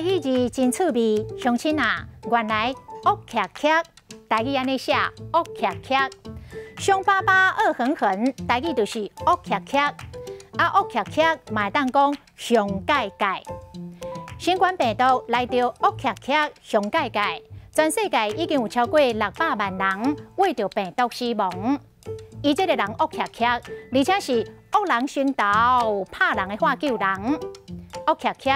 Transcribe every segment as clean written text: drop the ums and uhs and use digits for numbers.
語字真趣味，鄉親啊，原來惡騎騎，台語按呢寫，惡騎騎，兇巴巴、惡狠狠，台語就是惡騎騎。啊，惡騎騎嘛會當講凶蓋蓋。新冠病毒來著惡騎騎、凶蓋蓋，全世界已經有超過600萬人為著病毒死亡。伊這个人惡騎騎，而且是惡人先頭拍人的喝酒人。惡騎騎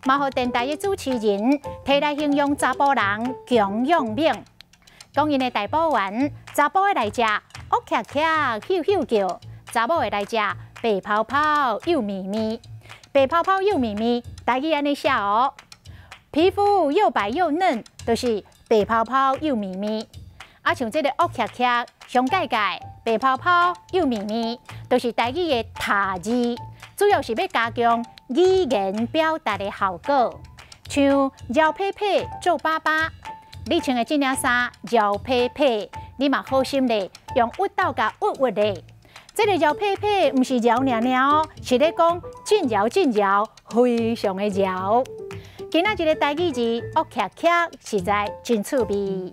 嘛，予電台的主持人提來形容查埔人強勇猛。講𪜶的大埔丸，查埔的來食，惡騎騎，咻咻叫；查某的來食，白泡泡幼綿綿，白泡泡幼綿綿，台語按呢寫哦。皮膚又白又嫩，就是白泡泡幼綿綿。啊，像這个惡騎騎、凶蓋蓋、白泡泡幼綿綿，都是台語的疊字，主要是欲加強語言表達的效果。像皺皮皮、皺巴巴，你穿的這領衫皺皮皮，你嘛好心咧，用鬱豆共鬱鬱咧。這个皺皮皮毋是饒爾爾哦，是咧講真饒真饒，非常的饒。今仔日的台語字惡騎騎，實在真趣味。